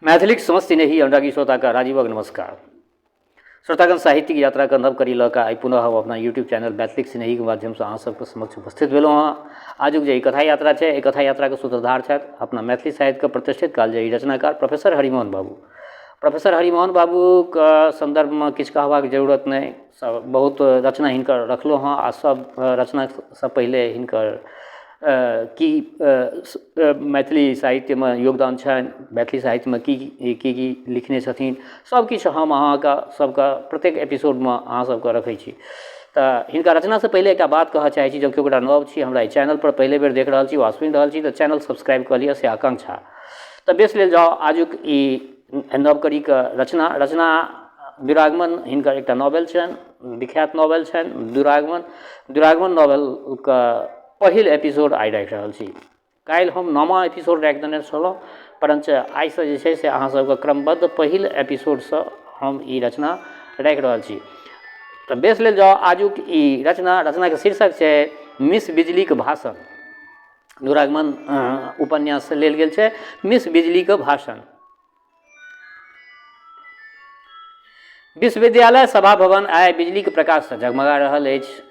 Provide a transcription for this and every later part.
मैथिलीक समस्त स्नेही अनुरागी श्रोताके राजीवक नमस्कार। श्रोतागण, साहित्यिक यात्राके नव कड़ी लऽ कऽ आइ पुनः हम अपना यूट्यूब चैनल मैथिलीक स्नेहीके माध्यमसँ अहाँ सबके समक्ष उपस्थित भेलहुँ हँ। आजुक जे ई कथा यात्रा छै, एहि कथा यात्राके सूत्रधार छथि अपना मैथिली साहित्यके प्रतिष्ठित कालजयी रचनाकार प्रोफेसर हरिमोहन बाबू। प्रोफेसर हरिमोहन बाबूके सन्दर्भमे किछु कहबाक जरूरत नहि, सब बहुत रचना हिनकर रखलहुँ हँ आ सब रचनासँ पहिले हिनकर की मैथिली साहित्यमे योगदान छनि, मैथिली साहित्यमे की की की लिखने छथिन, सब किछु हम अहाँके सबके प्रत्येक एपिसोडमे अहाँ सबके रखै छी। तऽ हिनका रचनासँ पहिले एकटा बात कहऽ चाहै छी, जँ केओ गोटा नव छी, हमरा एहि चैनलपर पहिले बेर देख रहल छी वा सुनि रहल छी, तऽ चैनल सब्सक्राइब कऽ लिअ, से आकांक्षा। तऽ बेस लेल जाउ आजुक ई नव कड़ीके रचना। रचना दुरागमन हिनकर एकटा नॉवेल छनि, विख्यात नॉवेल छनि दुरागमन। दुरागमन नॉवेलके पहिल एपिसोड आइ राखि रहल छी। काल्हि हम नौमा एपिसोड राखि देने छलहुँ, परञ्च आइसँ जे छै से अहाँ सबके क्रमबद्ध पहिल एपिसोडसँ हम ई रचना राखि रहल छी। तऽ बेस लेल जाउ आजुक ई रचना। रचनाके शीर्षक छै मिस बिजलीके भाषण। दुरागमन उपन्याससँ लेल गेल छै मिस बिजलीके भाषण। विश्वविद्यालय सभा भवन आइ बिजलीके प्रकाशसँ जगमगा रहल अछि,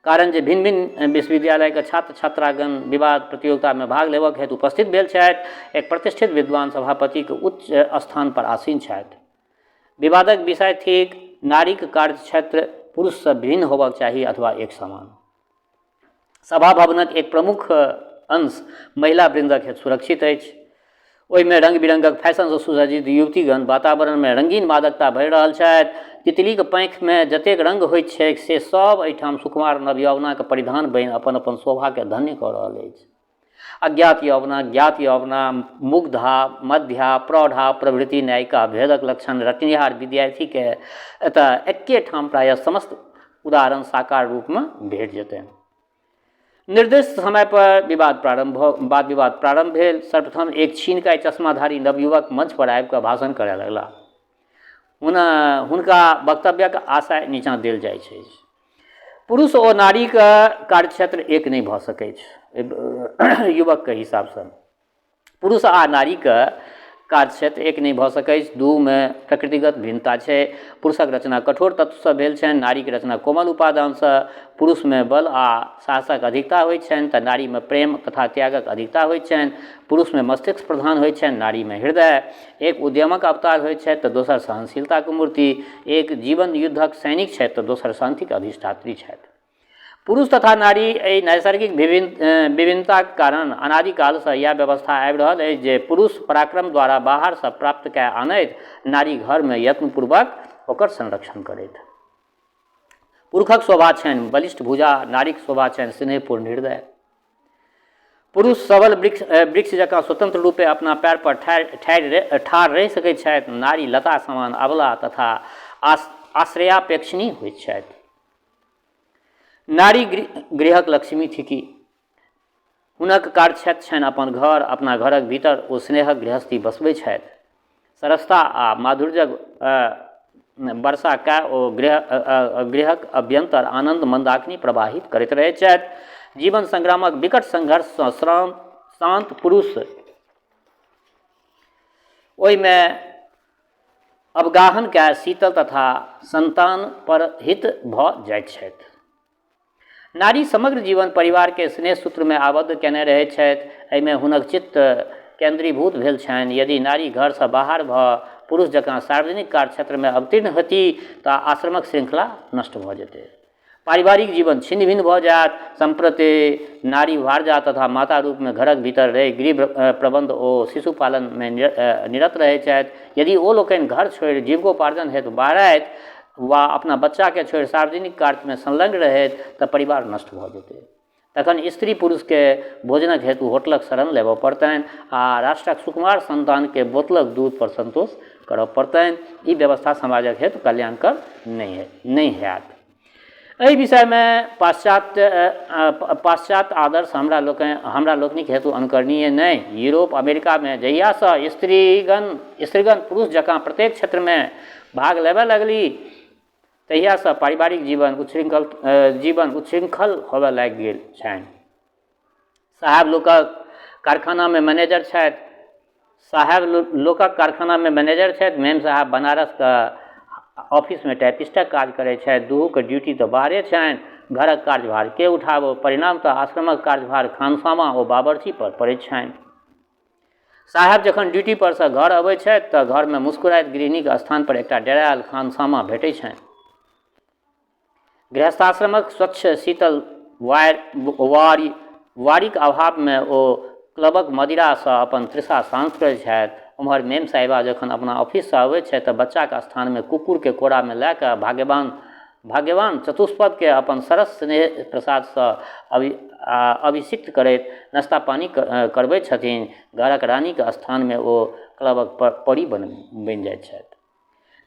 कारण जे भिन्न भिन्न विश्वविद्यालयके छात्र छात्रागण विवाद प्रतियोगितामे भाग लेबऽके हेतु उपस्थित भेल छथि। एक प्रतिष्ठित विद्वान सभापतिके उच्च स्थानपर आसीन छथि। विवादक विषय थिक नारीक कार्यक्षेत्र पुरुषसँ भिन्न होबक चाही अथवा एक समान। सभा भवनक एक प्रमुख अंश महिला वृन्दक हेतु सुरक्षित अछि। ओहिमे रङ्ग बिरङ्गक फैशनसँ सुसज्जित युवतीगण वातावरणमे रङ्गीन मादकता भरि रहल छथि। तितलीक पाँखिमे जतेक रङ्ग होइत छैक से सब एहिठाम सुकुमार नवयौवनाक परिधान बनि अपन अपन शोभाके धन्य कऽ रहल अछि। अज्ञात यौवना, ज्ञात यौवना, मुग्धा, मध्या, प्रौढ़ा प्रभृति नायिका भेदक लक्षण रटनिहार विद्यार्थीके एतऽ एकेठाम प्रायः समस्त उदाहरण साकार रूपमे भेट जेतनि। निर्दिष्ट समय पर विवाद प्रारंभ वाद विवाद प्रारंभ भेल। सर्वप्रथम एक छीनकाय चश्माधारी नवयुवक मंच पर आबि कऽ भाषण करय लगलाह। हुनका वक्तव्यक आशय नीचाँ देल जाइत छै। पुरुष ओ नारीके कार्यक्षेत्र एक नहि भऽ सकैछ। युवकके हिसाबसँ पुरुष आ नारीके कार्यक्षेत्र एक नहि भऽ सकैछ। दुहूमे प्रकृतिगत भिन्नता छै। पुरुषक रचना कठोर तत्वसँ भेल छनि, नारीके रचना कोमल उपादानसँ। पुरुषमे बल आ साहसक अधिकता होइत छनि तऽ नारीमे प्रेम तथा त्यागक अधिकता होइत छनि। पुरुषमे मस्तिष्क प्रधान होइत छनि, नारीमे हृदय। एक उद्यमक अवतार होइत छथि तऽ दोसर सहनशीलताके मूर्ति। एक जीवन युद्धक सैनिक छथि तऽ दोसर शान्तिक अधिष्ठात्री छथि। पुरुष तथा नारी एहि नैसर्गिक विभिन्नताक कारण अनादिकालसँ इएह व्यवस्था आबि रहल अछि जे पुरुष पराक्रम द्वारा बाहरसँ प्राप्त कए आनैत, नारी घरमे यत्नपूर्वक ओकर संरक्षण करैत। पुरुषक शोभा छनि बलिष्ठ भुजा, नारीक शोभा छनि स्नेहपूर्ण हृदय। पुरुष सबल वृक्ष वृक्ष जकाँ स्वतंत्र रूपे अपना पैर पर ठाढ़ ठाढ़ रहि सकैत छथि, नारी लता समान अबला तथा आश्रयापेक्षिणी होइत छथि। नारी गृहक लक्ष्मी थिकी। हुनक कार्यक्षेत्र छनि अपन घर। अपना घरक भीतर ओ स्नेहक गृहस्थी बसबै छथि। सरसता आ माधुर्यक वर्षा कए ओ गृहक अभ्यन्तर आनन्द मन्दाकिनी प्रवाहित करैत रहैत छथि। जीवन संग्रामक विकट संघर्षसँ शान्त पुरुष ओहिमे अवगाहन कए शीतल तथा सन्तान पर हित भऽ जाइत छथि। नारी समग्र जीवन परिवारके स्नेह सूत्रमे आबद्ध कयने रहैत छथि। एहिमे हुनक चित्त केन्द्रीभूत भेल छनि। यदि नारी घरसँ बाहर भऽ पुरुष जकाँ सार्वजनिक कार्यक्षेत्रमे अवतीर्ण होयती तऽ आश्रमक श्रृंखला नष्ट भऽ जेतै। पारिवारिक जीवन छिन्न भिन्न भऽ जायत। सम्प्रति नारी भार्या तथा माता रूपमे घरक भीतर रहि गृह प्रबन्ध ओ शिशु पालनमे निरत रहैत छथि। यदि ओ लोकनि घर छोड़ि जीविकोपार्जन हेतु बहराथि वा अपना बच्चाके छोड़ि सार्वजनिक कार्यमे संलग्न रहथि तऽ परिवार नष्ट भऽ जेतै। तखन स्त्री पुरुषके भोजनक हेतु होटलक शरण लेबऽ पड़तनि आ राष्ट्रक सुकुमार सन्तानके बोतलक दूध पर संतोष करऽ पड़तनि। ई व्यवस्था समाजक हेतु कल्याणकर नहि होयत। एहि विषयमे पाश्चात्य आदर्श हमरा लोकनिक हेतु अनुकरणीय नहि। यूरोप अमेरिकामे जहियासँ स्त्रीगण पुरुष जकाँ प्रत्येक क्षेत्रमे भाग लेबऽ लगली तहियासँ पारिवारिक जीवन उच्छृंखल होबऽ लागि गेल छनि। साहेब लोकक कारखानामे मैनेजर छथि। साहेब लोकक कारखानामे मैनेजर छथि, मेम साहेब बनारसके ऑफिसमे टाइपिस्टक काज करै छथि। दुहूके ड्यूटी तऽ बाहरे छनि। घरक कार्यभार के उठाबो? परिणामतः आश्रमक कार्यभार खानसामा ओ बाबर्ची पर पड़ैत छनि। साहेब जखन ड्यूटी परसँ घर अबैत छथि तऽ घरमे मुस्कुराइत गृहिणीक स्थान पर एकटा डेरायल खानसामा भेटैत छनि। गृहस्थाश्रमक स्वच्छ शीतल वारि वारिक अभावमे ओ क्लबक मदिरासँ अपन तृषा शान्त करैत छथि। ओम्हर मेम साहिबा जखन अपना ऑफिससँ अबैत छथि तऽ बच्चाक स्थानमे कुकुरकेँ कोरामे लए कऽ भाग्यवान भाग्यवान चतुष्पदकेँ अपन सरस स्नेह प्रसादसँ अभिषिक्त करैत नाश्ता पानी करबैत छथिन। घरक रानीक स्थानमे ओ क्लबक परी बनि जाइत छथि।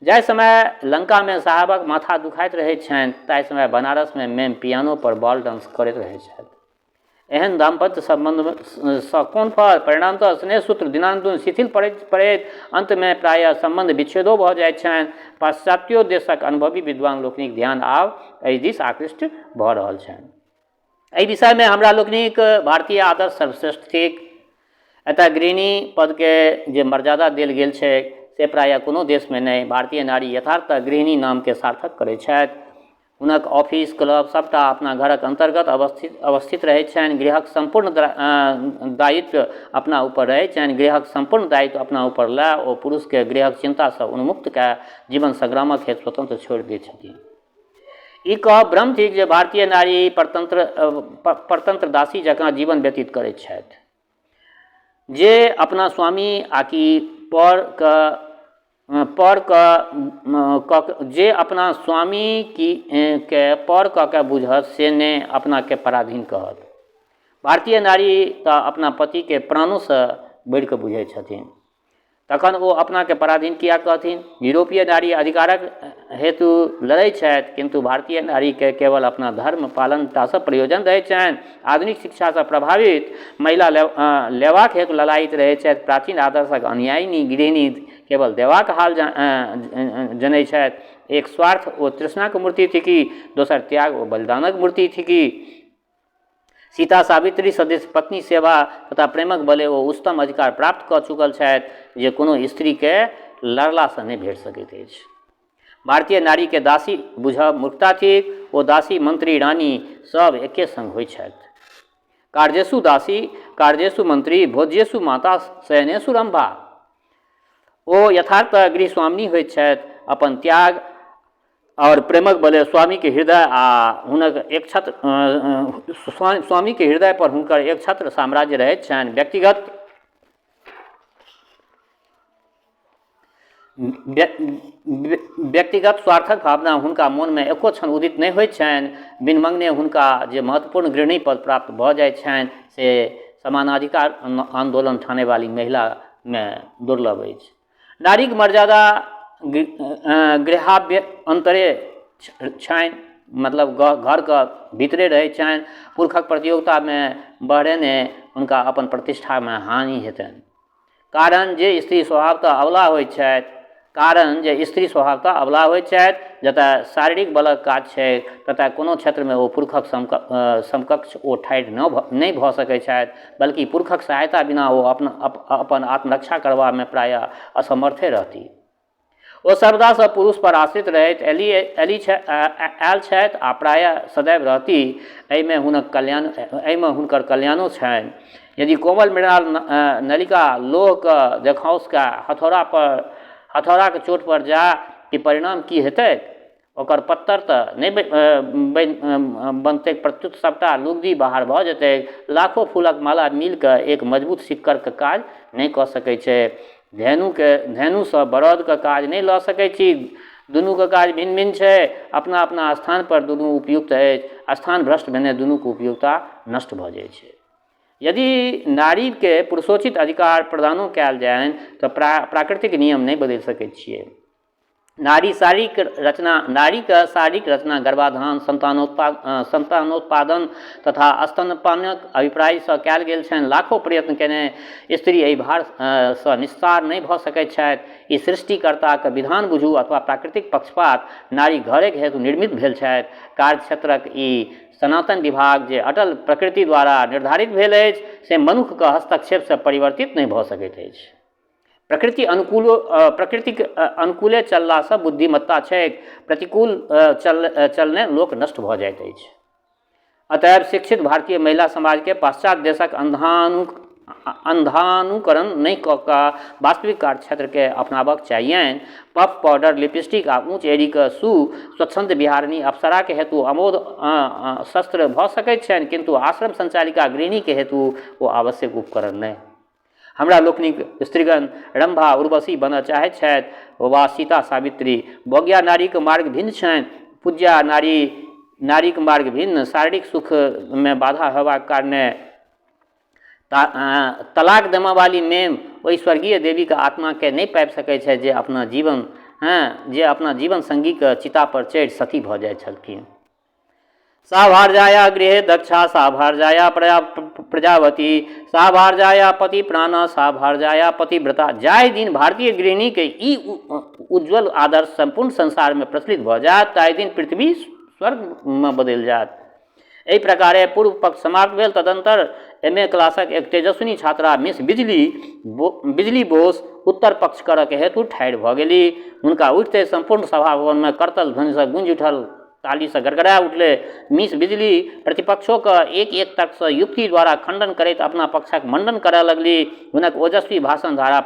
जाहि समय लंकामे साहबक माथा दुखाइत रहैत छनि ताहि समय बनारसमे मेम पियानो पर बॉल डांस करैत रहैत छथि। एहन दाम्पत्य सम्बन्धसँ कोन फल? परिणामतः स्नेह सूत्र दिनानुदिन शिथिल पड़ैत पड़ैत अन्तमे प्रायः सम्बन्ध विच्छेदो भऽ जाइत छनि। पाश्चात्यो देशक अनुभवी विद्वान लोकनिक ध्यान आब एहि दिस आकृष्ट भऽ रहल छनि। एहि विषयमे हमरा लोकनिक भारतीय आदर्श सर्वश्रेष्ठ थिक। एतय गृहिणी पदके जे मर्यादा देल गेल छै से प्रायः कोनो देशमे नहि। भारतीय नारी यथार्थतः गृहिणी नामके सार्थक करैत छथि। हुनक ऑफिस, क्लब सभटा अपना घरक अन्तर्गत अवस्थित अवस्थित रहैत छनि। गृहक सम्पूर्ण दायित्व अपना ऊपर रहैत छनि। गृहक सम्पूर्ण दायित्व अपना ऊपर लए ओ पुरुषके गृहक चिन्तासँ उन्मुक्त कए जीवन संग्रामक हेतु स्वतन्त्र छोड़ि दैत छथिन। ई कहब भ्रम थिक जे भारतीय नारी परतन्त्र परतन्त्र दासी जकाँ जीवन व्यतीत करैत छथि। जे अपना स्वामी आ कि परके परके जे अपना स्वामी की के पर कऽ के बुझत से नहि अपनाके पराधीन कहत। भारतीय नारी तऽ अपना पतिके प्राणोसँ बढ़िकऽ बुझै छथिन। तखन ओ अपनाके पराधीन किएक कहथिन? यूरोपीय नारी अधिकारक हेतु लड़ैत छथि, किन्तु भारतीय नारीके केवल अपना धर्म पालनटासँ प्रयोजन रहैत छनि। आधुनिक शिक्षासँ प्रभावित महिला लेबाक हेतु ललायित रहैत छथि। प्राचीन आदर्शक अनुयायिनी गृहिणी केवल देबाक हाल जनैत छथि। एक स्वार्थ ओ तृष्णाक मूर्ति थिकी, दोसर त्याग ओ बलिदानक मूर्ति थिकी। सीता सावित्री सदृश पत्नी सेवा तथा प्रेमक बले ओ उच्चतम अधिकार प्राप्त कऽ चुकल छथि जे कोनो स्त्रीके लड़लासँ नहि भेट सकैत अछि। भारतीय नारीके दासी बुझब मूर्खता थिक। ओ दासी, मंत्री, रानी सभ एके संग होइत छथि। कार्येषु दासी, कार्येषु मंत्री, भोज्येषु माता, शयनेषु रम्भा। ओ यथार्थतः गृहस्वामिनी होइत छथि। अपन त्याग आओर प्रेमक बले स्वामीके हृदय आ हुनक एक छत्र स्वामीके हृदय पर हुनकर एक छत्र साम्राज्य रहैत छनि। व्यक्तिगत व्यक्तिगत स्वार्थक भावना हुनका मोनमे एको क्षण उदित नहि होइत छनि। बिन मङ्गने हुनका जे महत्वपूर्ण गृहिणी पद प्राप्त भऽ जाइत छनि से समानाधिकार आन्दोलन ठानैवाली महिलामे दुर्लभ अछि। नारीक मर्यादा गृहाभ्यन्तरे छनि, मतलब घरके भीतरे रहै छनि। पुरुषक प्रतियोगितामे बढ़ेने हुनका अपन प्रतिष्ठामे हानि हेतनि। कारण जे स्त्री स्वभावतः अबला होइत छथि कारण जे स्त्री स्वभावतः अबला होइत छथि। जतऽ शारीरिक बलक काज छै ततऽ कोनो क्षेत्रमे ओ पुरुषक समकक्ष ओ ठाढ़ि नहि भऽ सकै छथि, बल्कि पुरुषक सहायता बिना ओ अपन आत्मरक्षा करबामे प्रायः असमर्थे रहती। ओ सर्वदासँ पुरुषपर आश्रित रहैत आयल छथि आ प्रायः सदैव रहती। एहिमे हुनक कल्याण एहिमे हुनकर कल्याणो छनि। यदि कोमल मृणाल नलिका लोहके देखाउँसके हथौड़ापर हथौड़ाक चोटपर जाय कि परिणाम की हेतैक? ओकर पत्तर तऽ नहि बनतैक, प्रत्युत सभटा लुगदी बाहर भऽ जेतैक। लाखो फूलक माला मिलिकऽ एक मजबूत सिक्कड़के काज नहि कऽ सकै छै। धेनुके धेनुसँ बरदके काज नहि लऽ सकै छी। दुनूके काज भिन्न भिन्न छै। अपना अपना स्थानपर दुनू उपयुक्त अछि। स्थान भ्रष्ट भेने दुनूके उपयोगिता नष्ट भऽ जाइ छै। यदि नारीके पुरुषोचित अधिकार प्रदानो कयल जानि तऽ प्राकृतिक नियम नहि बदलि सकै छियै। नारी शारीरिक रचना नारीके शारीरिक रचना गर्भाधान, सन्तानोत्पादन तथा स्तनपानक अभिप्रायसँ कयल गेल छनि। लाखो प्रयत्न कयने स्त्री एहि भारसँ निस्तार नहि भऽ सकैत छथि। ई सृष्टिकर्ताक विधान बुझू अथवा प्राकृतिक पक्षपात, नारी घरेक हेतु निर्मित भेल छथि। कार्यक्षेत्रक ई सनातन विभाग जे अटल प्रकृति द्वारा निर्धारित भेल अछि से मनुक्खके हस्तक्षेपसँ परिवर्तित नहि भऽ सकैत अछि। प्रकृति अनुकूलो प्रकृतिक अनुकूले चललासँ बुद्धिमत्ता छैक, प्रतिकूल चलने लोक नष्ट भऽ जाइत अछि। अतएव शिक्षित भारतीय महिला समाजके पाश्चात्य देशक अन्धानुकरण नहि कऽ कऽ वास्तविक कार्यक्षेत्रके अपनाबक चाहियनि। पफ पाउडर, लिपस्टिक आ ऊँच एड़ीक शू स्वच्छन्द बिहारिणी अप्सराक हेतु अमोघ शस्त्र भऽ सकैत छनि, किन्तु आश्रम संचालिका गृहिणीक हेतु ओ आवश्यक उपकरण नहि। हमरा लोकनिक स्त्रीगण रम्भा उर्वशी बनऽ चाहैत छथि वा सीता सावित्री। भोग्या नारीक मार्ग भिन्न छनि, पूज्या नारीक मार्ग भिन्न। शारीरिक सुखमे बाधा होयबाक कारणे तलाक देमऽवाली मेम ओहि स्वर्गीय देवीक आत्माकेँ नहि पाबि सकैत छथि जे अपना जीवन सङ्गीक चितापर चढ़ि सती भऽ जाइत छलखिन। सा भारजाया गृहे दक्षा, सा भारजाया प्रजावती, सा भारजाया पति प्राणा, सा भारजाया पतिव्रता। जाहि दिन भारतीय गृहिणीके ई उज्ज्वल आदर्श सम्पूर्ण संसारमे प्रचलित भऽ जायत ताहि दिन पृथ्वी स्वर्गमे बदलि जायत। एहि प्रकारे पूर्व पक्ष समाप्त भेल। तदनन्तर एम ए क्लासक एक तेजस्विनी छात्रा मिस बिजली बोस उत्तर पक्ष करऽके हेतु ठाढ़ि भऽ गेली। हुनका उठिते सम्पूर्ण सभा भवनमे करतल ध्वनिसँ गूँजि उठल, तालीसँ गड़गड़ा उठलै। मिस बिजली प्रतिपक्षोके एक एक तर्कसँ युक्ति द्वारा खण्डन करैत अपना पक्षक मण्डन करऽ लगली। हुनक ओजस्वी भाषण धारा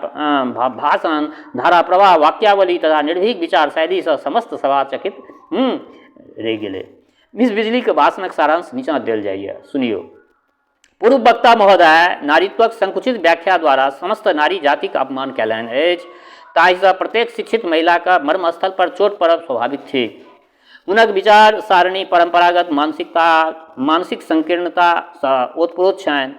प्रवाह वाक्यावली तथा निर्भीक विचार शैलीसँ समस्त सभा चकित रहि गेलै। मिस बिजलीके भाषणक सारांश नीचाँ देल जाइए, सुनियौ। पूर्व वक्ता महोदय नारीत्वक संकुचित व्याख्या द्वारा समस्त नारी जातिक अपमान कयलनि अछि, ताहिसँ प्रत्येक शिक्षित महिलाक मर्मस्थल पर चोट पड़ब स्वाभाविक थिक। हुनक विचार सारणी परम्परागत मानसिक संकीर्णतासँ ओतप्रोत छनि।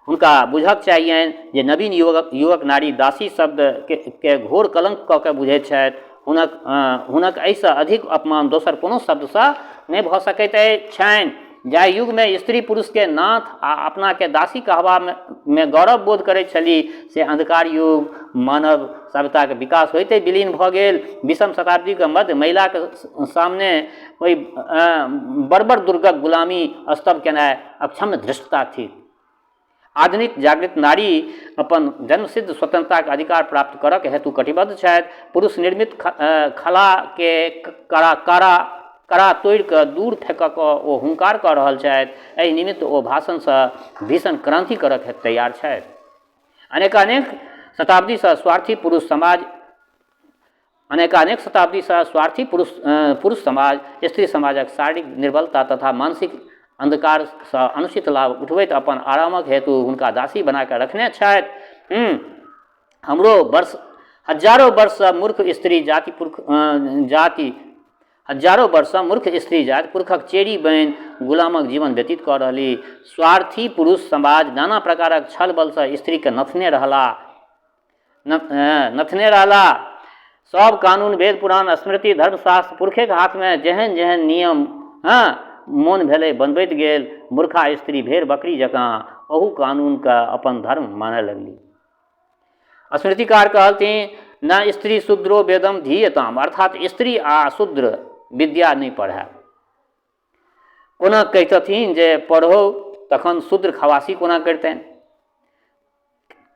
हुनका बुझक चाहियनि जे नवीन युवक नारी दासी शब्दके घोर कलंक कऽ के बुझैत छथि। हुनक एहिसँ अधिक अपमान दोसर कोनो शब्दसँ नहि भऽ सकैत छनि। जाहि युगमे स्त्री पुरुषके नाथ आ अपनाके दासी कहबामे गौरव बोध करैत छली से अन्धकार युग मानव सभ्यताके विकास होइते विलीन भऽ गेल। 20म शताब्दीके मध्य महिलाके सामने ओहि बर्बर दुर्गक गुलामी स्तव केनाइ अक्षम्य धृष्टता थिक। आधुनिक जागृत नारी अपन जन्मसिद्ध स्वतंत्रताके अधिकार प्राप्त करऽके हेतु कटिबद्ध छथि। पुरुष निर्मित खलाके कड़ा तोड़िकऽ दूर फेकऽके ओ हुंकार कऽ रहल छथि। एहि निमित्त ओ भाषणसँ भीषण क्रान्ति करऽके हेतु तैयार छथि। अनेकानेक शताब्दीसँ स्वार्थी पुरुष समाज अनेकानेक शताब्दीसँ स्वार्थी पुरुष समाज स्त्री समाजक शारीरिक निर्बलता तथा मानसिक अन्धकारसँ अनुचित लाभ उठबैत अपन आरामक हेतु हुनका दासी बना कऽ रखने छथि। हमरो वर्ष हजारो वर्षसँ मूर्ख स्त्री जाति पुरुष जाति हजारो वर्षसँ मूर्ख स्त्री जाति पुरुषक चेरी बनि गुलामक जीवन व्यतीत कऽ रहली। स्वार्थी पुरुष समाज नाना प्रकारक छल बलसँ स्त्रीके नथने रहला नथने रहला। सब कानून वेद पुराण स्मृति धर्मशास्त्र पुरखेके हाथमे जेहन जेहन नियम हँ मोन भेलै बनबैत गेल। मूर्खा स्त्री भेड़ बकरी जकाँ ओहू कानूनके अपन धर्म मानय लगली। स्मृतिकार कहलथिन न स्त्री शूद्रो वेदम धीयताम, अर्थात स्त्री आ शूद्र विद्या नहि पढ़य। कोना कहितथिन जे पढ़ो, तखन शूद्र खवासी कोना करितनि,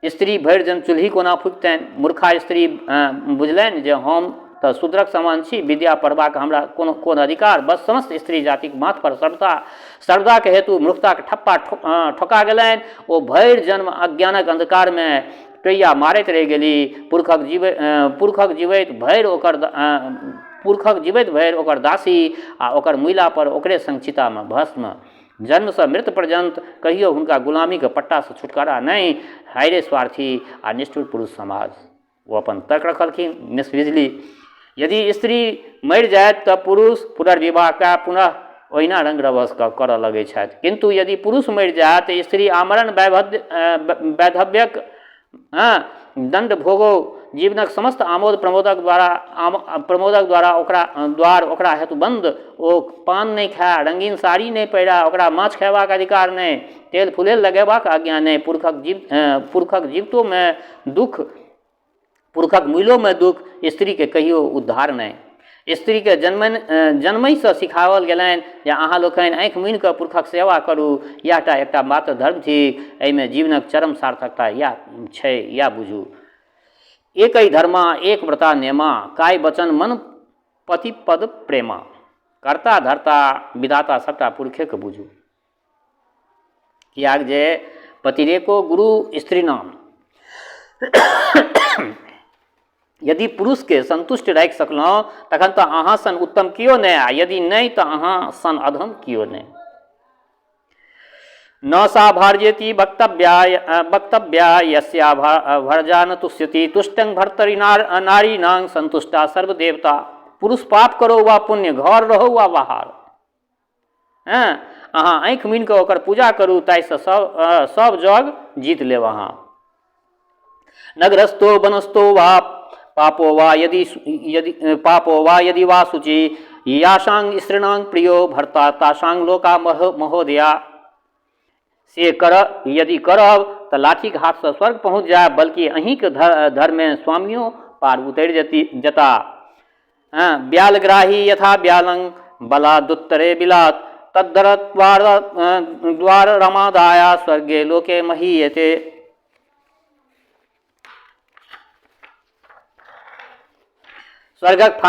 स्त्री भरि जन चूल्हि कोना फुकितनि। मूर्खा स्त्री बुझलनि जे हम तऽ शूद्रक समान छी, विद्या पढ़बाक हमरा कोनो कोन अधिकार। बस समस्त स्त्री जातिक माथपर सर्वदाके हेतु मूर्खताक ठप्पा ठोका गेलनि। ओ भरि जन्म अज्ञानक अन्धकारमे टोइया मारैत रहि गेली। पुरखक जीवैत भरि ओकर दासी आ ओकर मुइलापर ओकरे संग चितामे भस्म। जन्मसँ मृत्यु पर्यन्त कहियो हुनका गुलामीके पट्टासँ छुटकारा नहि। हाय रे स्वार्थी आ निष्ठुर पुरुष समाज। ओ अपन तर्क रखलखिन मिस बिजली। यदि स्त्री मरि जायत तऽ पुरुष पुनर्विवाह कए पुनः ओहिना रंग रभस करऽ लगै छथि, किन्तु यदि पुरुष मरि जायत तऽ स्त्री आमरण वैधव्यक दण्ड भोगो जीवनक समस्त आमोद प्रमोदक द्वारा ओकरा द्वार ओकरा हेतु बन्द। ओ पान नहि खाय, रंगीन साड़ी नहि पहिरय, ओकरा माछ खयबाक अधिकार नहि, तेल फुलेल लगेबाक आज्ञा नहि। पुरखक जीवितोमे दुःख, पुरखक मुइलोमे दुःख, स्त्रीके कहियो उद्धार नहि। स्त्रीके जन्महिसँ सिखाओल गेलनि जे अहाँ लोकनि आँखि मुनिकऽ पुरखक सेवा करू, इएह टा एकटा मात्र धर्म थिक, एहिमे जीवनक चरम सार्थकता इएह छै, इएह बुझू। एकहि धर्मा एक व्रता नेमा काय वचन मन पति पद प्रेमा। कर्ता धर्ता विधाता सभटा पुरखेके बुझू, किएक जे पतिरेको गुरु स्त्री नाम। यदि पुरुषके सन्तुष्ट राखि सकलहुँ तखन तऽ अहाँ सन उत्तम केओ नहि, आ यदि नहि तऽ अहाँ सन अधम केओ नहि। न सा भार्येति वक्तव्या वक्तव्या यस्या भर्जा न तुष्यति तुष्टं भर्तरि नारीणां संतुष्टा सर्वदेवता। पुरुष पाप करो वा पुण्य, घर रहो वा बाहर, हँ अहाँ आँखि मुनि कऽ ओकर पूजा करू, ताहिसँ सब सब जग जीत लेब अहाँ। नगरस्थो वनस्थो वा पापो वा यदि यदि पापो वा यदि वा शुचि यासां स्त्रीणां प्रियो भर्ता तासां लोका महोदया। से कर यदि करब तऽ लाठीक हाथसँ स्वर्ग पहुँच जायब, बल्कि अहीँके धर्ममे स्वामियो पार उतरि जती जता। हँ व्यालग्राही यथा व्यालं बला दुत्तरे बिलात तद्दर द्वार द्वार रमादाया स्वर्गे लोके महीयते। स्वर्गक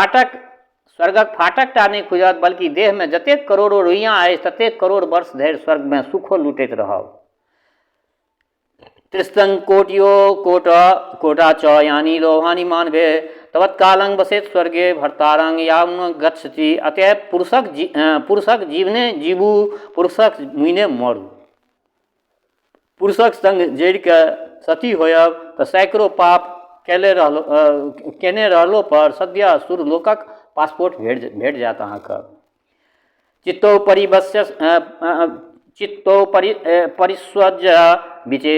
फाटक टा नहि खुजत, बल्कि देहमे जतेक करोड़ो रुइयाँ अछि ततेक करोड़ वर्ष धरि स्वर्गमे सुखो लूटैत रहब। त्रिस्तंग कोटियो कोट कोटा च यानी लोहानी मानवे तवत्कालं बसेत स्वर्गे भर्तारंग यावन गच्छति। अतएव पुरुषक जीवने जीबू, पुरुषक मुइने मरू। पुरुषक संग जड़िके सती होयब तऽ सैकड़ो पाप केले रहलो केने रहलो पर सद्य सुरलोकक पासपोर्ट भेट भेट जायत अहाँके। चित्तो परिवश्य चित्तो परि परिस्वज विचे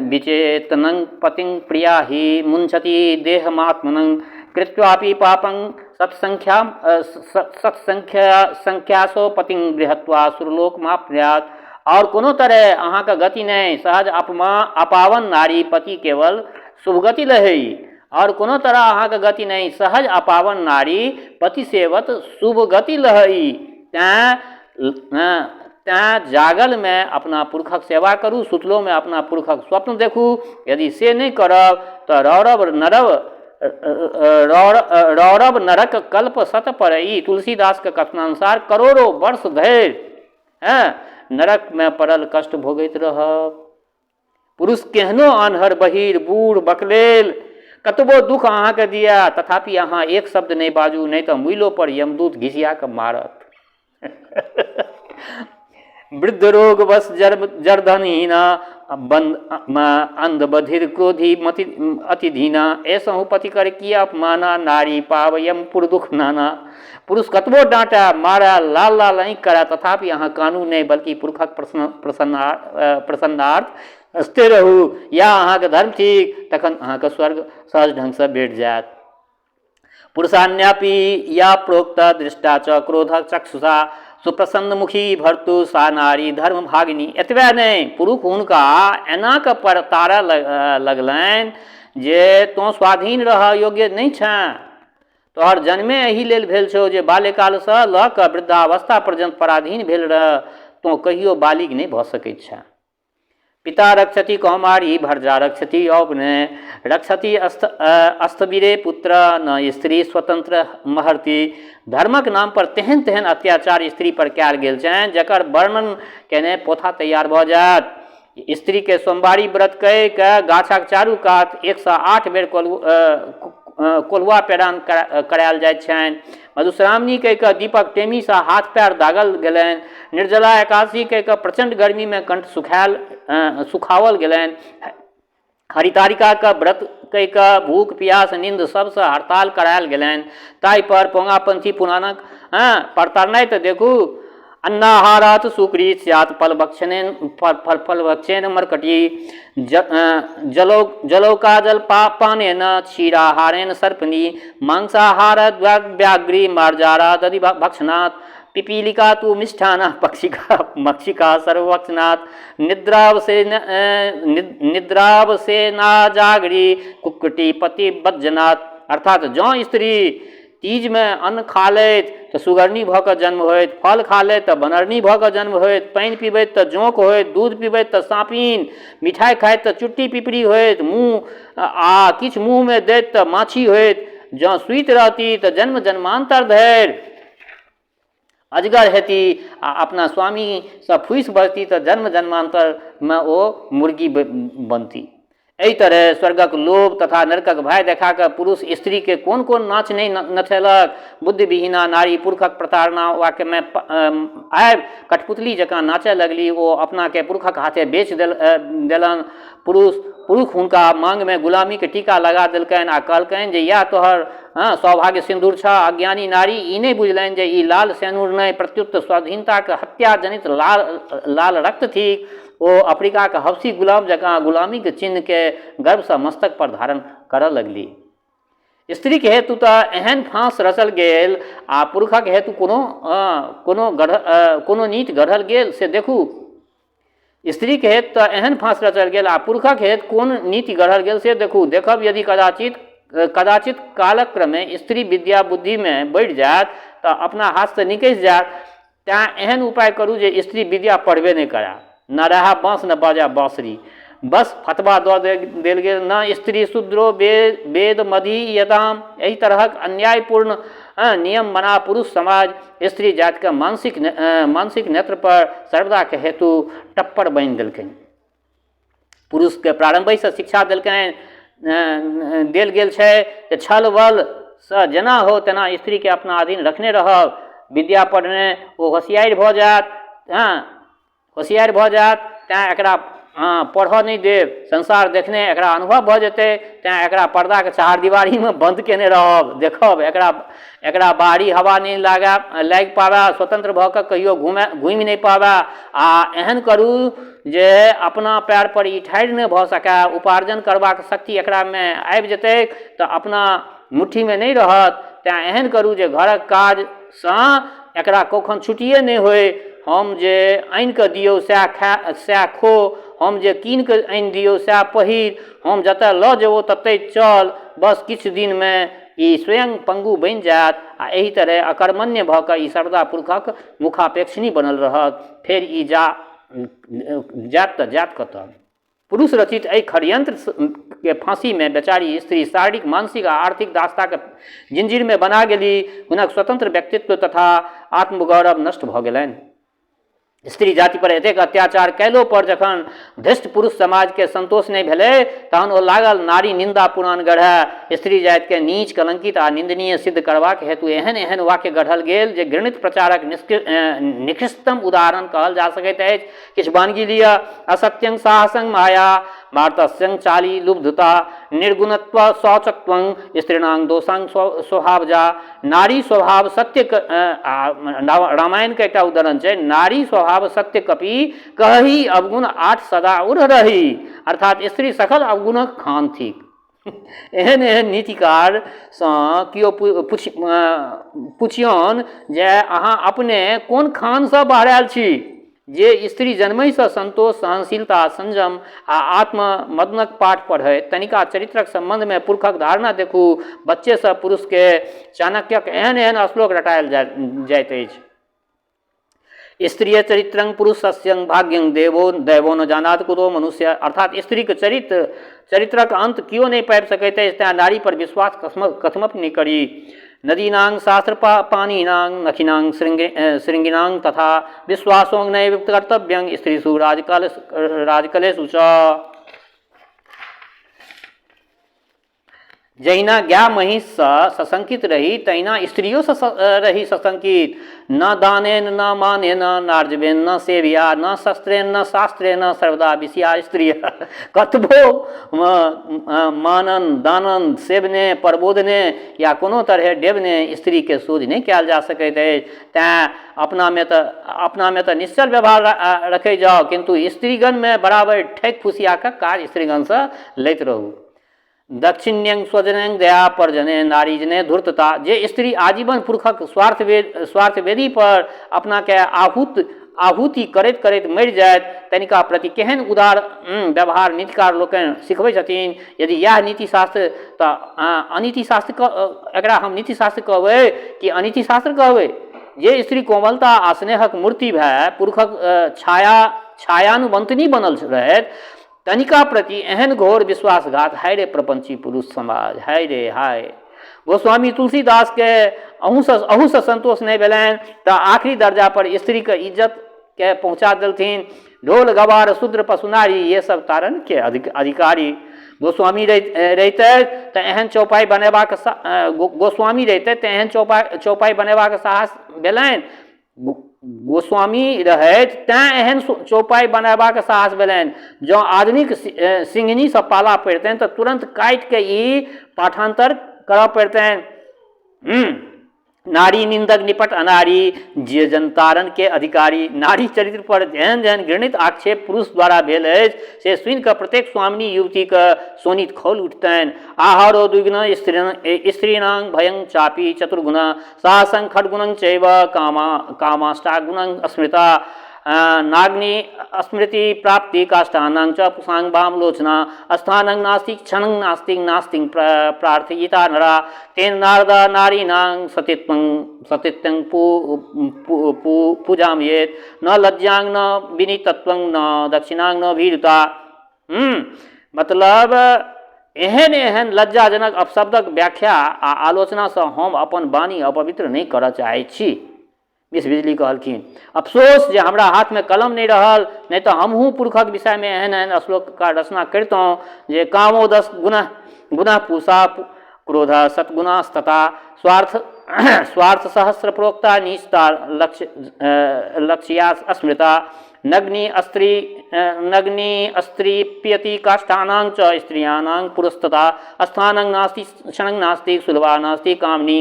विचेतनं पतिं प्रिया हि मुञ्चति देहमात्मनं कृत्वापि पापं सत्संख्या सत्संख्या संख्यासो पतिं गृहत्वा सुरलोकमाप्नुयात्। आओर कोनो तरहे अहाँके गति नहि, सहज अपमा अपावन नारी पति केवल शुभगति लहई। आओर कोनो तरह अहाँके गति नहि, सहज अपावन नारी पति सेवत शुभ गति लहई। तैँ तैँ जागलमे अपना पुरखक सेवा करू, सुतलोमे अपना पुरखक स्वप्न देखू। यदि से नहि करब तऽ रौरव नरव रौरव नरक कल्प सत परई। तुलसीदासके कथनानुसार करोड़ो वर्ष धरि नरकमे पड़ल कष्ट भोगैत रहब। पुरुष केहनो आन्हर बहिर बूढ़ बकलेल कतबो दुख अहाँके दिया, तथापि अहाँ एक शब्द नहि बाजू, नहि तऽ मुइलो पर यमदूत घिसिया कऽ मारत। वृद्ध रोग वश जर्धनहीना बंद अंध बधिर क्रोधी मति अति धीना ऐसहु पति कर किया अपमाना नारी पाव यमपुर दुख नाना। पुरुष कतबो डाँटए मारए लाल लाल आँखि करए, तथापि अहाँ कानू नहि, बल्कि पुरुषक प्रसन्नार्थ हँसते रहू। या अहाँके धर्म थिक, तखन अहाँके स्वर्ग सहज ढङ्गसँ भेट जायत। पुरुषान्यापि या प्रोक्त दृष्टा च क्रोधक चक्षुषा सुप्रसन्न मुखी भर्तु सा नारी धर्म भागिनी। एतबे नहि, पुरुष हुनका एना कऽ पर तारऽ लगलनि जे तोँ स्वाधीन रहऽ योग्य नहि छेँ, तोहर जन्मे एहि लेल भेल छौ जे बाल्यकालसँ लऽ कऽ वृद्धावस्था पर्यन्त पराधीन भेल रह, तोँ कहियो बालिग नहि भऽ सकैत छेँ। पिता रक्षति कौमारी भर्जा रक्षति यौवने रक्षति अस्थविरे पुत्र न स्त्री स्वतंत्र महर्ति। धर्मक नाम पर तेहन तेहन अत्याचार स्त्री पर कयल गेल छनि जकर वर्णन केने पोथा तैयार भऽ जायत। स्त्रीके सोमवारी व्रत कए कऽ गाछक चारू कात 108 बेर कोल्हुआ पेरान करायल जाइत छनि। मधुश्रावणी कहि कऽ दीपक टेमीसँ हाथ पैर दागल गेलनि। निर्जला एकादशी कहि कऽ प्रचण्ड गर्मीमे कंठ सुखायल सुखाओल गेलनि। हरितारिकाके व्रत कहि कऽ भूख प्यास नींद सबसँ हड़ताल करायल गेलनि। ताहिपर पोंगापन्थी पुराणक परतरनाइ तऽ देखू। अन्नाहारात् सुकृत स्यात् फलभक्षणेन फलभक्षेण मर्कटी जलौका जल पानेन क्षीराहारेण सर्पणी मांसाहार व्याघ्री मार्जारा दधि भक्षणात् पिपीलिका तु मिष्ठानः पक्षिका मक्षिका सर्वभक्षणात् निद्रावसेना जागरी कुक्कटी पति बज्जनात्। अर्थात जँ स्त्री तीजमे अन्न खा लैत तऽ सुगरनी भऽ कऽ जन्म होइत, फल खा लैत तऽ बनरनी भऽ कऽ जन्म होइत, पानि पीबैत तऽ जोंक होइत, दूध पीबैत तऽ साँपिन, मिठाइ खाइत तऽ चुट्टी पिपरी होइत, मुँह आ किछु मुँहमे दैत तऽ माछी होइत, जँ सुति रहती तऽ जन्म जन्मान्तर धरि अजगर हेती आ अपना स्वामीसँ फूसि बजती तऽ जन्म जन्मान्तरमे ओ मुर्गी बनती। एहि तरहेँ स्वर्गक लोभ तथा नरकक भय देखा कऽ पुरुष स्त्रीकेँ कोन-कोन नाच नहि नचेलक। बुद्धिविहीना नारी पुरुखक प्रताड़ना वाक्यमे आबि कठपुतली जकाँ नाचय लगली। ओ अपनाकेँ पुरुखक हाथे बेच देलनि। पुरुष पुरुख हुनका माँगमे गुलामीक टीका लगा देलकनि आ कहलकनि जे इएह तोहर सौभाग्य सिन्दूर छह। अज्ञानी नारी ई नहि बुझलनि जे ई लाल सेनुर नहि प्रत्युत स्वाधीनताक हत्या जनित लाल रक्त थिक। ओ अफ्रीकाक हब्शी गुलाम जकाँ गुलामीक चिह्नकेँ गर्वसँ मस्तक पर धारण करऽ लगली। स्त्रीक हेतु तऽ एहन फाँस रचल गेल आ पुरुखक हेतु कोनो कोनो गढ़ कोनो नीति गढ़ल गेल से देखू। स्त्रीक हेतु तऽ एहन फाँस रचल गेल आ पुरुखक हेतु कोन नीति गढ़ल गेल से देखू। देखब यदि कदाचित कदाचित कालक्रमे स्त्री विद्या बुद्धिमे बढ़ि जायत तऽ अपना हाथसँ निकसि जायत। तेँ एहन उपाय करू जे स्त्री विद्या पढ़बे नहि करए। ने रहए बाँस ने बाजए बाँसुरी। बस फतवा दऽ देल गेल न स्त्री शूद्रो वेद मधि यदाम। एहि तरहक अन्यायपूर्ण नियम बना पुरुष समाज स्त्री जातिकेँ मानसिक मानसिक नेत्रपर सर्वदाक हेतु टप्पर बान्हि देलकनि। पुरुषके प्रारम्भहिसँ शिक्षा देलकनि देल गेल छै जे छल बलसँ जेना हो तेना स्त्रीके अपना अधीन रखने रहब। विद्या पढ़ने ओ होशियारि भऽ जायत, हँ होशियारि भऽ जायत तैँ एकरा पढ़ऽ नहि देब। संसार देखने एकरा अनुभव भऽ जेतै तैँ एकरा पर्दाके चहारदीवारीमे बन्द कयने रहब। देखब एकरा एकरा बाहरी हवा नहि लागए लागि पाबए, स्वतन्त्र भऽ कऽ कहियो घुमए घुमि नहि पाबए आ एहन करू जे अपना पएरपर ई ठाढ़ि नहि भऽ सकए। उपार्जन करबाक शक्ति एकरामे आबि जेतैक तऽ अपना मुट्ठीमे नहि रहत। तेँ एहन करू जे घरक काजसँ एकरा कौखन छुट्टिए नहि होइ। हम जे आनि कऽ दियौ सएह खा सएह खो, हम जे कीनि कऽ आनि दियौ सएह पहिर, हम जतय लऽ जेबौ ततहि चल। बस किछु दिनमे ई स्वयं पंगु बनि जायत आ एहि तरहेँ अकर्मण्य भऽ कऽ ई सर्वदा पुरुखक मुखापेक्षिणी बनल रहत। फेर ई जा जायत तऽ जायत कतऽ? पुरुष रचित एहि खड़यंत्र के फाँसीमे बेचारी स्त्री शारीरिक, मानसिक आ आर्थिक दासताक जिंजीरमे बना गेली। हुनक स्वतंत्र व्यक्तित्व तथा आत्मगौरव नष्ट भऽ गेलनि। स्त्री जाति पर एतेक अत्याचार कयलो पर जखन धृष्ट पुरुष समाजके संतोष नहि भेलै तहन ओ लागल नारी निंदा पुराण गढ़य। स्त्री जातिके नीच, कलंकित आ निंदनीय सिद्ध करबाक हेतु एहन एहन वाक्य गढ़ल गेल जे घृणित प्रचारक निकृष्टतम उदाहरण कहल जा सकैत अछि। किछु बानगी लिअ। असत्यं साहसं माया मार्तस्यं चाली लुब्धता निर्गुणत्व शौचत्वं स्त्रीणां दोषां स्वभावजा। नारी स्वभाव सत्य, रामायणके एकटा उदाहरण छै, नारी स्वभाव सत्य कपि कही अवगुण आठ सदा उड़ रही, अर्थात स्त्री सकल अवगुणक खान थिक। एहन एहन नीतिकारसँ केओ पुछियौन जे अहाँ अपने कोन खानसँ बहरायल छी? जे स्त्री जन्महिसँ सन्तोष, सहनशीलता, संयम आ आत्ममदनक पाठ पढ़य तनिका चरित्रक सम्बन्धमे पुरखक धारणा देखू। बच्चेसँ पुरुषकेँ चाणक्यक एहन एहन श्लोक रटायल जाइत अछि। स्त्रीय चरित्रं पुरुषस्यं भाग्यं देवो दैवो न जानात कुतो मनुष्य, अर्थात स्त्रीक चरित्र चरित्रक अन्त केओ नहि पाबि सकैत अछि, तेँ नारी पर विश्वास कथमपि नहि करी। नदीनां शास्त्र पाणीनां नखिनां शृङ्गिणां तथा विश्वासों नैव कर्तव्यं स्त्रीषु राजकलेषु च। जहिना गाय महीँससँ सशंकित रही तहिना स्त्रियोसँ रही सशंकित। न दानेन न मानेन नार्जवेन न सेव्या न शस्त्रेण न शास्त्रेण सर्वदा विषया स्त्रिय। कतबो मानन दानन सेवने प्रबोधने या कोनो तरहे डेबने स्त्रीके सोझ नहि कयल जा सकैत अछि। तेँ अपनामे तऽ निश्चल व्यवहार रखै जाउ, किन्तु स्त्रीगणमे बराबरि ठकि फुसिया कऽ काज स्त्रीगणसँ लैत रहू। दक्षिण्यं स्वजनंग दया परजने नारीजने धूर्तता। जे स्त्री आजीवन पुरुषक स्वार्थ वेदी पर अपनाके आहूत आहुति करैत करैत मरि जायत, तनिका प्रति केहन उदार व्यवहार नीतिकार लोकनि सिखबै छथिन। यदि इएह नीतिशास्त्र तऽ अनीतिशास्त्र, एकरा हम नीतिशास्त्र कहबै कि अनीतिशास्त्र कहबै? जे स्त्री कोमलता आ स्नेहक मूर्ति भए पुरुषक छाया छायानुबंतनी बनल रहथि, तनिका प्रति एहन घोर विश्वासघात। हाय रे प्रपंची पुरुष समाज, हाय रे हाय। गोस्वामी तुलसीदासके अहूसँ संतोष नहि भेलनि तऽ आखिरी दर्जा पर स्त्रीके इज्जतके पहुँचा देलथिन। ढोल गवार शूद्र पशुनारी, ये सब तारण के अधिकारी। गोस्वामी रहितै तऽ एहन चौपाइ बनेबाक, गोस्वामी रहितै तऽ एहन चौपाइ बनेबाक साहस भेलनि। गोस्वामी रहथि तैँ एहन चौपाइ बनेबाक साहस भेलनि। जँ आधुनिक सिंघनीसँ पाला पड़ितनि तऽ तुरन्त काटिके ई पाठान्तर करऽ पड़ितनि। नारी निन्दक निपट अनारी, जे जनतारण के अधिकारी। नारी चरित्र पर जेहन जेहन घृणित आक्षेप पुरुष द्वारा भेल अछि से सुनि कऽ प्रत्येक स्वामिनी युवतीके शोणित खौल उठतनि। आहारो द्विगुण स्त्रीणां भयं चापी चतुर्गुण, साहसं खड्गुणं चैव कामा कामाष्टागुणं स्मृता, नाग्नि स्मृति प्राप्ति काष्ठानां च पुषां वामलोचना, स्थानं नास्ति क्षणं नास्ति नास्ति प्रार्थयिता नरा, तेन नारद नारीणां सतीत्वं सतीत्वं पू पू पूजामयेत्, न लज्जां न विनीतत्वं न दक्षिणां न भीरुता। मतलब एहन एहन लज्जाजनक अपशब्दक व्याख्या आ आलोचनासँ हम अपन वाणी अपवित्र नहि करऽ चाहैत छी। मिस बिजली कहलखिन, अफसोस जे हमरा हाथमे कलम नहि रहल, नहि तऽ हमहूँ पुरुषक विषयमे एहन एहन श्लोकक रचना करितहुँ जे कामो दस गुण गुण पूषा क्रोध सद्गुणास्तथा स्वार्थ स्वार्थ सहस्र प्रोक्ता नीचता लक्ष्य लक्ष्या स्मृता, नग्नि स्त्री नग्नि स्त्री पियति काष्ठानां च स्त्रियाणां पुरस्तथा, स्थानं नास्ति क्षणं नास्ति सुलभा नास्ति कामनी।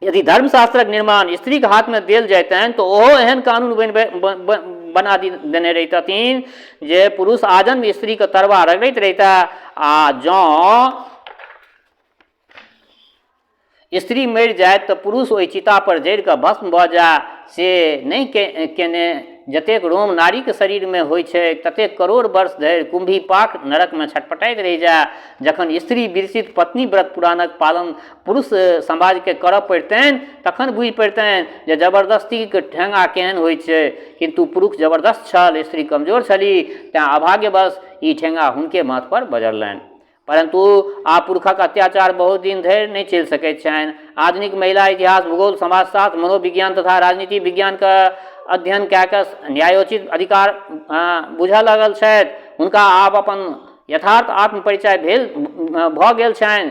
यदि धर्मशास्त्रक निर्माण स्त्रीके हाथमे देल जैतनि तऽ ओहो एहन कानून बना देने रहितथिन जे पुरुष आजन्म स्त्रीके तरवा रगड़ैत रहिता, आ जँ स्त्री मरि जायत तऽ पुरुष ओहि चितापर जरि कऽ भस्म भऽ जाय, से नहि केने जतेक रोम नारीक शरीरमे होइत छैक ततेक करोड़ वर्ष धरि कुम्भीपाक नरकमे छटपटाइत रहि जाय। जखन स्त्री विरचित पत्नी व्रत पुराणक पालन पुरुष समाजके करऽ पड़ितनि तखन बुझि पड़ितनि जे जबरदस्तीके ठेंगा केहन होइत छै। किन्तु पुरुष जबरदस्त छल, स्त्री कमजोर छली, तेँ अभाग्यवश ई ठेंगा हुनके माथपर बजरलनि। परन्तु आब पुरुषक अत्याचार बहुत दिन धरि नहि चलि सकैत छनि। आधुनिक महिला इतिहास, भूगोल, समाजशास्त्र, मनोविज्ञान तथा राजनीति विज्ञानके अध्ययन कए कऽ न्यायोचित अधिकार बुझऽ लागल छथि। हुनका आब अपन यथार्थ आत्मपरिचय भेल भऽ गेल छनि।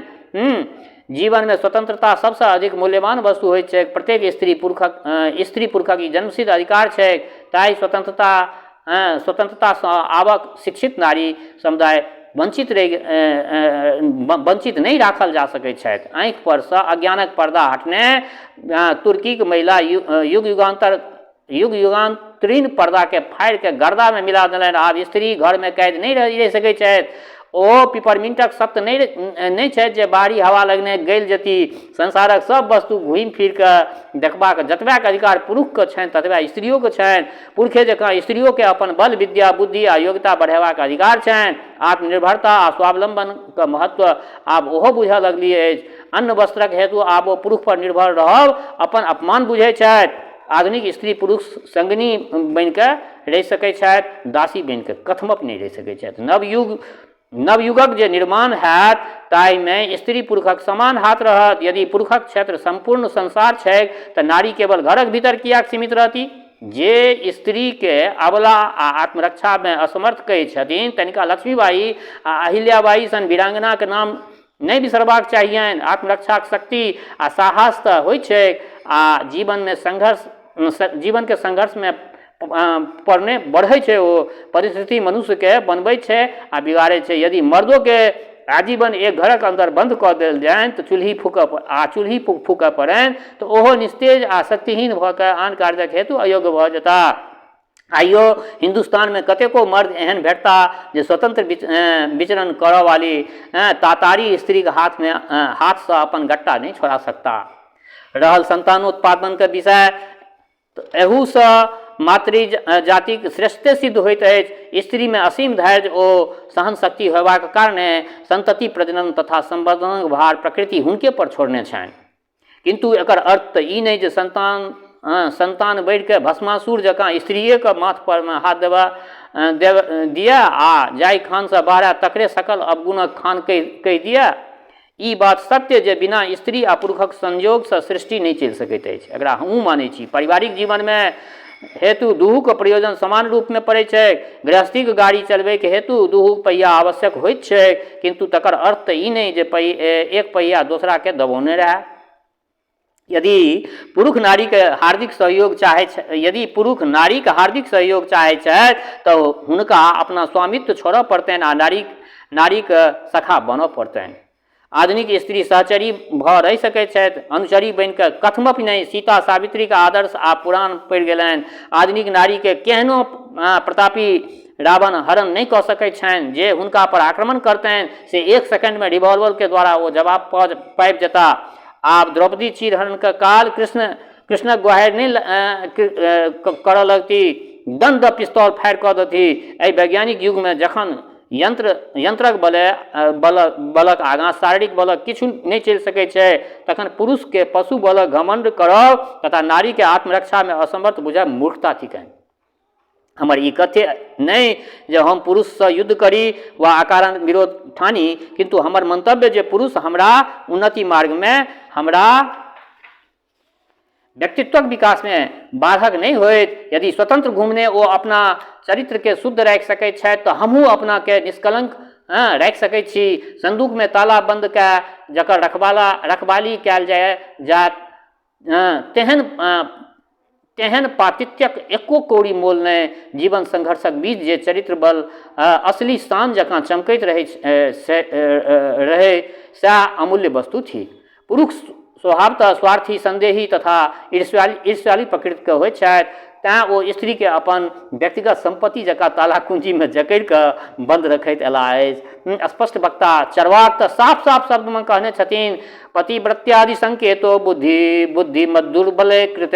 जीवनमे स्वतंत्रता सभसँ अधिक मूल्यवान वस्तु होइत छैक। प्रत्येक स्त्री पुरुषक ई जन्मसिद्ध अधिकार छैक। ताहि स्वतंत्रतासँ आबक शिक्षित नारी समुदाय वंचित रहि वंचित नहि राखल जा सकैत छथि। आँखि परसँ अज्ञानक पर्दा हटने तुर्कीक महिला युग युगान्तर युग युगान्तरीण पर्दाके फाड़िके गर्दामे मिला देलनि। आब स्त्री घरमे कैद नहि रहि सकैत छथि। ओ पिपरमिंटक सत्य नहि नहि छथि जे बाहरी हवा लगने गलि जेती। संसारक सब वस्तु घुमि फिर कऽ देखबाक जतबेक अधिकार पुरुषके छनि ततबे स्त्रियोके छनि। पुरुषे जकाँ स्त्रियोके अपन बल, विद्या, बुद्धि आ योग्यता बढ़ेबाक अधिकार छनि। आत्मनिर्भरता आ स्वावलंबनके महत्व आब ओहो बुझऽ लगली अछि। अन्न वस्त्रक हेतु आब ओ पुरुष पर निर्भर रहब अपन अपमान बुझैत छथि। आधुनिक स्त्री पुरुष संगिनी बनिकऽ रहि सकै छथि, दासी बनिकऽ कथमपि नहि रहि सकै छथि। नवयुगक जे निर्माण हैत ताहिमे स्त्री पुरुषक समान हाथ रहत। यदि पुरुषक क्षेत्र सम्पूर्ण संसार छैक तऽ नारी केवल घरक भीतर किएक सीमित रहती? जे स्त्रीके अबला आ आत्मरक्षामे असमर्थ कहै छथिन तनिका लक्ष्मीबाई आ अहिल्याबाई सन वीरांगनाक नाम नहि बिसरबाक चाहियनि। आत्मरक्षाक शक्ति आ साहस तऽ होइत छैक आ जीवनमे संघर्ष जीवनके संघर्षमे पड़ने बढ़ै छै। ओ परिस्थिति मनुष्यके बनबै छै आ बिगाड़ै छै। यदि मर्दोके आजीवन एक घरक अन्दर बन्द कऽ देल जानि तऽ चूल्हि फूकऽ चूल्हि फूकऽ पड़नि तऽ ओहो निस्तेज आ शक्तिहीन भऽ कऽ आन कार्यक हेतु अयोग्य भऽ जेताह। आइयो हिन्दुस्तानमे कतेको मर्द एहन भेटता जे स्वतंत्र विचरण करऽ वाली तातारी स्त्रीके हाथमे हाथसँ अपन गट्टा नहि छोड़ा सकता। रहल संतानोत्पादनके विषय तऽ एहूसँ मातृ जातिक श्रेष्ठते सिद्ध होइत अछि। स्त्रीमे असीम धैर्य ओ सहन शक्ति होयबाक कारणे सन्तति प्रजनन तथा संवर्धनक भार प्रकृति हुनके पर छोड़ने छनि। किन्तु एकर अर्थ तऽ ई नहि जे सन्तान सन्तान बढ़िकऽ भस्मासुर जकाँ स्त्रिएके माथ परमे हाथ देबऽ देब दिअ आ जाहि खानसँ बहराए तकरे सकल अवगुणक खान कहि कहि दिअ। ई बात सत्य जे बिना स्त्री आ पुरुषक संयोगसँ सृष्टि नहि चलि सकैत अछि। एकरा हमहूँ मानै छी। पारिवारिक जीवनमे हेतु दुहूक प्रयोजन समान रूपमे पड़ैत छैक। गृहस्थीक गाड़ी चलबैक हेतु दुहूक पहिया आवश्यक होइत छैक, किन्तु तकर अर्थ तऽ ई नहि जे एक पहिया दोसराकेँ दबौने रहए। यदि पुरुष नारीक हार्दिक सहयोग चाहै यदि पुरुष नारीक हार्दिक सहयोग चाहै छथि तऽ हुनका अपना स्वामित्व छोड़ऽ पड़तनि आ नारीक नारीक सखा बनऽ पड़तनि। आधुनिक स्त्री सहचरी भऽ रहि सकैत छथि, अनुचरी बनि कऽ कथमपि नहि। सीता सावित्रीक आदर्श आब पुरान पड़ि गेलनि। आधुनिक नारीके केहनो प्रतापी रावण हरण नहि कऽ सकैत छनि। जे हुनका पर आक्रमण करतनि से एक सेकंडमे रिवॉल्वरके द्वारा ओ जवाब पाबि जेताह। आब द्रौपदी चीरहरणके काल कृष्ण कृष्णक गोहारि नहि करऽ लगती, दन दऽ पिस्तौल फायर कऽ देथि। एहि वैज्ञानिक युगमे जखन यंत्र यंत्रक बले बल बलक आगाँ शारीरिक बलक किछु नहि चलि सकैत छै, तखन पुरुषके पशु बलक घमण्ड करब तथा नारीके आत्मरक्षामे असमर्थ बुझब मूर्खता थिकनि। हमर ई कथ्य नहि जे हम पुरुषसँ युद्ध करी वा अकारण विरोध ठानी, किन्तु हमर मन्तव्य जे पुरुष हमरा उन्नति मार्गमे हमरा व्यक्तित्वक विकासमे बाधक नहि होइत। यदि स्वतंत्र घुमने ओ अपना चरित्रके शुद्ध राखि सकैत छथि तऽ हमहूँ अपनाके निष्कलंक राखि सकैत छी। सन्दूकमे ताला बन्द कए जकर रखवाला रखवाली कयल जाय जायत तेहन तेहन पातित्यक एको कौड़ी मोल नहि। जीवन संघर्षक बीच जे चरित्र बल असली शान जकाँ चमकैत रहै रहै सएह अमूल्य वस्तु थिक। पुरुष स्वभावतः स्वार्थी, सन्देही तथा ईर्ष्यालु ईर्ष्यालु प्रकृतिके होइत छथि, तैँ ओ स्त्रीके अपन व्यक्तिगत सम्पत्ति जकाँ ताला कुञ्जीमे जकड़ि कऽ बन्द रखैत अयलाह अछि। स्पष्ट वक्ता चर्वाक तऽ साफ साफ शब्दमे कहने छथिन, पतिव्रत्यादि संकेतो बुद्धि बुद्धि मद्दुर्बले कृत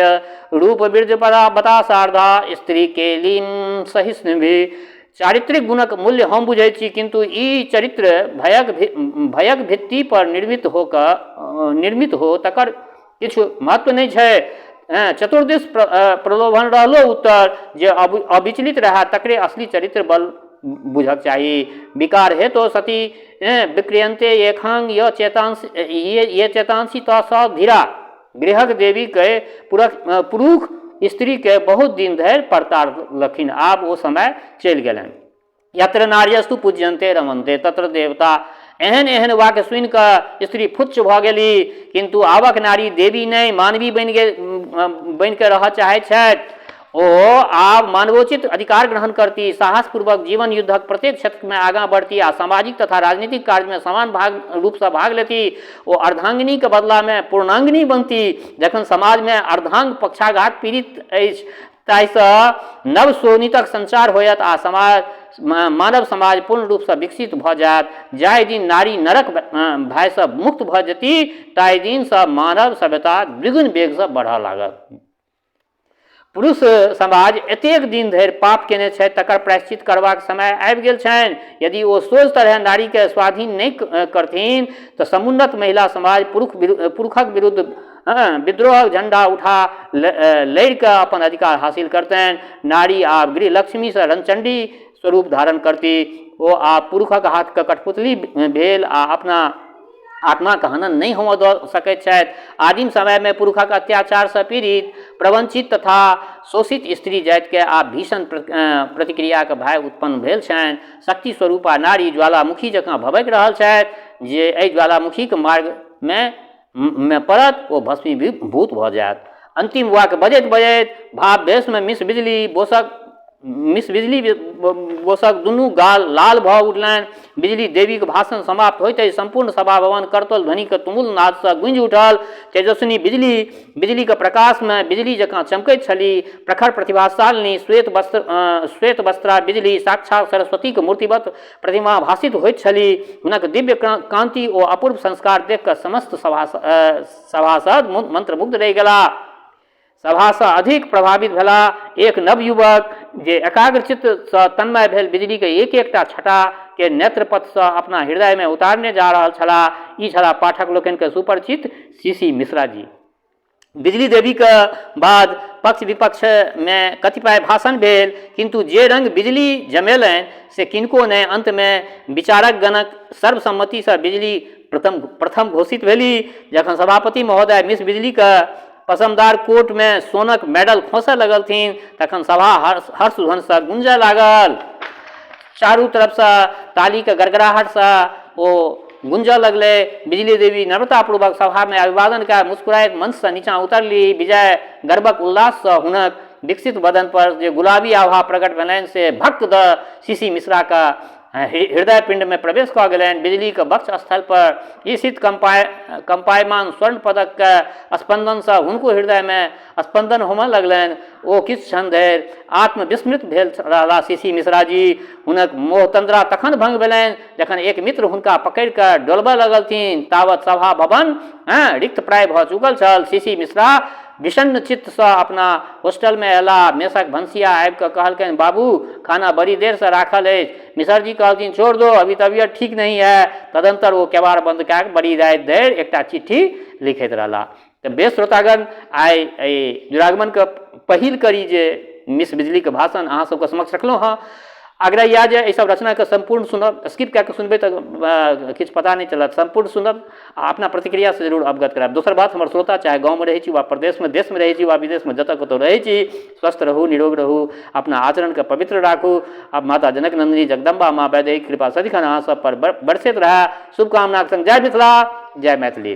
रूप बीर्ज पदा बतासार्धा स्त्री केलीन सहिष्णु भी। चारित्रिक गुणक मूल्य हम बुझै छी, किन्तु ई चरित्र भयक भयक भित्ति पर निर्मित होकऽ निर्मित हो तकर किछु महत्व नहि छै। चतुर्दिश प्रलोभन रहलो उत्तर जे अविचलित रहए तकरे असली चरित्र बल बुझक चाही। विकार हेतो सती विक्रियन्ते एखांग य चेतांसी ये चेतांसी त स धीरा। गृहक देवीके पुरुष स्त्रीके बहुत दिन धरि परतारलखिन, आब ओ समय चलि गेलनि। यत्र नार्यस्तु पूज्यन्ते रमन्ते तत्र देवता। एहन एहन वाक्य सुनि कऽ स्त्री फुच्च भऽ गेली, किन्तु आवक नारी देवी नहि मानवी बनि गेल बनि कऽ रहऽ चाहैत छथि। ओ आब मानवोचित अधिकार ग्रहण करती, साहसपूर्वक जीवन युद्धक प्रत्येक क्षेत्रमे आगाँ बढ़ती आ सामाजिक तथा राजनीतिक कार्यमे समान भाग रूपसँ भाग लेती। ओ अर्धांगिनीके बदलामे पूर्णांगिनी बनती। जखन समाजमे अर्धांग पक्षाघात पीड़ित अछि ताहिसँ नव शोणितक संचार होयत आ समाज मानव समाज पूर्ण रूपसँ विकसित भऽ जायत। जाहि दिन नारी नरक भयसँ मुक्त भऽ जेती ताहि दिनसँ मानव सभ्यता द्विगुण वेगसँ बढ़ऽ लागत। पुरुष समाज एतेक दिन धरि पाप केने छथि तकर प्रायश्चित करबाक समय आबि गेल छनि। यदि ओ सोझ तरहे नारीके स्वाधीन नहि करथिन तऽ समुन्नत महिला समाज पुरुष पुरुषक विरुद्ध विद्रोहक झण्डा उठा लड़ि कऽ अपन अधिकार हासिल करतनि। नारी आब गृहलक्ष्मीसँ रणचण्डी स्वरूप धारण करती। ओ आब पुरुषक हाथके कठपुतली भेल आ अपना आत्माके हनन नहि होमऽ दऽ सकैत छथि। आदिम समयमे पुरुषक अत्याचारसँ पीड़ित, प्रवञ्चित तथा शोषित स्त्री जातिके आब भीषण प्रतिक्रियाके भय उत्पन्न भेल छनि। शक्ति स्वरूपा नारी ज्वालामुखी जकाँ भभकि रहल छथि जे एहि ज्वालामुखीके मार्गमे मे पड़त ओ भस्मीभूत भऽ जायत। अन्तिम वाक्य बजैत बजैत भाववेशमे मिस बिजली बोसक मिस बिजली बोसक दुनू गाल लाल भऽ उठलनि। बिजली देवीक भाषण समाप्त होइते सम्पूर्ण सभा भवन करतल ध्वनिक तुमुल नादसँ गूँजि उठल। तेजस्विनी बिजली बिजलीक प्रकाशमे बिजली जकाँ चमकैत छलीह। प्रखर प्रतिभाशालिनी श्वेत वस्त्र श्वेत वस्त्रा बिजली साक्षात सरस्वतीक मूर्तिवत प्रतिमा भासित होइत छलीह। हुनक दिव्य कान्ति ओ अपूर्व संस्कार देखि कऽ समस्त सभा सभासद मन्त्रमुग्ध रहि गेलाह। सभासँ अधिक प्रभावित भेलाह एक नवयुवक जे एकाग्रचित्तसँ तन्मय भेल बिजलीके एक एकटा छटाके नेत्रपथसँ अपना हृदयमे उतारने जा रहल छलाह। ई छलाह पाठक लोकनिके सुपरिचित सी सी मिश्रा जी। बिजली देवीके बाद पक्ष विपक्षमे कतिपय भाषण भेल, किन्तु जे रंग बिजली जमेलनि से किनको नहि। अन्तमे विचारकगणक सर्वसम्मतिसँ बिजली प्रथम घोषित भेली। जखन सभापति महोदय मिस बिजलीके पसमदार कोटमे सोनक मेडल खोंसय लगलथिन तखन सभा हर्षध्वनिसँ गुंजय लागल। चारू तरफसँ तालीके गड़गड़ाहटसँ ओ गुंजऽ लगलै। बिजली देवी नम्रतापूर्वक सभामे अभिवादन कए मुस्कुराइत मंचसँ नीचाँ उतरली। विजय गर्वक उल्लाससँ हुनक विकसित बदन पर जे गुलाबी आभा प्रकट भेलनि से भक्क दऽ सी.सी. मिश्राक हृदय पिंडमे प्रवेश कऽ गेलनि। बिजलीक वक्ष स्थल पर स्थित कम्पायमान स्वर्ण पदकक स्पन्दनसँ हुनको हृदयमे स्पन्दन होमय लगलनि। ओ किछु क्षण धरि आत्मविस्मृत भेल रहलाह। सी.सी. मिश्राजी हुनक मोहतंद्रा तखन भंग भेलनि जखन एक मित्र हुनका पकड़ि कऽ डोलबय लगलथिन। तावत सभा भवन रिक्तप्राय भऽ चुकल छल। सी.सी. मिश्रा विषण्ण चित्तसँ अपना होस्टलमे अयलाह। मेसक भनसिया आबि कऽ कहलकनि, बाबू, खाना बड़ी देरसँ राखल अछि। मिसरजी कहलथिन, छोड़ दो, अभी तबीयत ठीक नहीं है। तदंतर ओ केबाड़ बंद कए कऽ बड़ी राति धरि एकटा चिट्ठी लिखैत रहलाह। तऽ बेस श्रोतागण, आइ एहि दुरागमनके पहिल कड़ी जे मिस बिजलीके भाषण अहाँ सबके समक्ष रखलहुँ हँ। आग्रह इएह जे एहि सब रचनाके सम्पूर्ण सुनब, स्किप कए कऽ सुनबै तऽ किछु पता नहि चलत। सम्पूर्ण सुनब आ अपना प्रतिक्रियासँ जरूर अवगत करायब। दोसर बात, हमर श्रोता चाहे गाँवमे रहै छी वा प्रदेशमे, देशमे रहै छी वा विदेशमे, जतऽ कतहु रहै छी, स्वस्थ रहू, निरोग रहू, अपना आचरणके पवित्र राखू आ माता जनक नन्दिनी जगदम्बा माँ वैदेही कृपा सदिखन अहाँ सब पर बरसैत रहए। शुभकामनाक संग जय मिथिला, जय मैथिली।